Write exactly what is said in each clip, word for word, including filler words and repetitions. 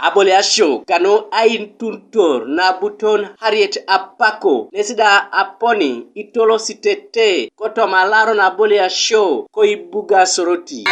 Aboliasio kanu aintuntor nabuton Harriet Apako nesi da aponi itolositete kotoma alaro na aboliasio koibuga Soroti.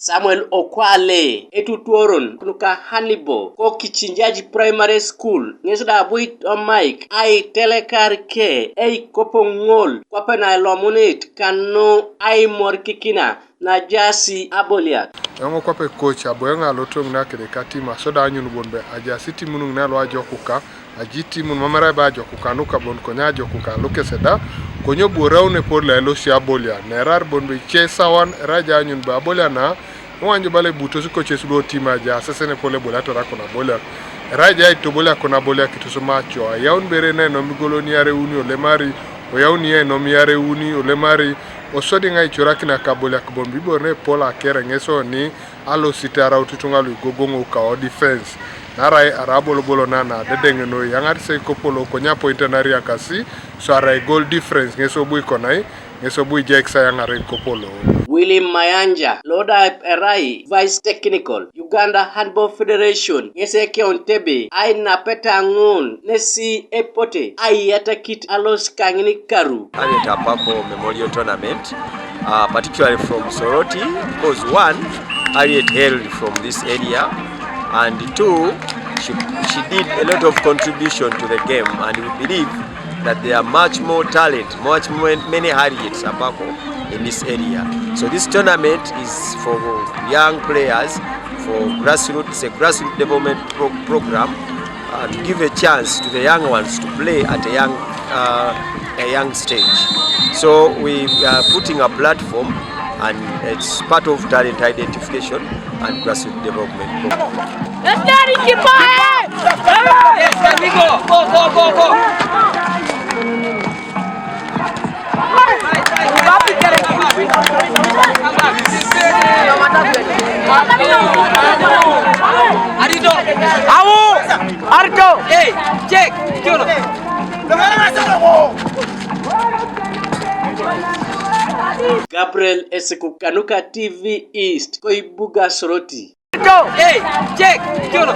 Samuel Okwale etutuoron nuka Hanibo ko Kichinjaji Primary School ŋes da abu itomaik aitelekar ke eikopo ŋol kwape na ilomunit kanu aimorikikina najasi aboliat. Eoŋ kwape coach aboyoŋ alotoŋ na kede katima soda anyun bon be ajasi timunuŋ na loajokuka. Ajitimun mam erai bo ajokuka nuka bon konye ajokuka lukeseda, konye bu eraun epol lo elosi abolia, nerar bon be ice sawan erai ja anyun be abolia na, iwanyu bala ibutos koces luotim aja asesen epol eboliator akon abolia. Erai ja aitobolia akon abolia kitusuma aco, ayaun bere na enom igolon iare uni olemari, oyaun iye enom iare uni olemari, osodi ŋa icorakin akaboliak bon bibor na epol akere ŋes oni, alosit araut ituŋa luigogoŋ ka o defense. Naarai arai abolobolo na nadedeŋ noi, yaŋar isai kopolo konye apointa nariakasi, so arai goal difference ŋes obu ikonai, ŋes obu ijai kisa yaŋar kopolo. Willy Mayanja, lo da erai Vice Technical, Uganda Handball Federation, ŋes ekeon tebe ainapeta ŋun nesi epote aiyatakit alos kaŋin karu. Harriet Apako Memorial Tournament, uh, particularly from Soroti, because one, Harriet hailed from this area, and two, she, she did a lot of contribution to the game, and we believe that there are much more talent, much more, many Harriets Apako in this area. So this tournament is for young players, for grassroots, it's a grassroots development pro- program, uh, to give a chance to the young ones to play at a young, uh, a young stage. So we are putting a platform, and it's part of talent identification and grassroots development program. Awo! Arto! Hey, check! Kiolo! Gabriel Esiku kanuka T V East, koibuga Soroti. Arto! Hey, check! Kiolo!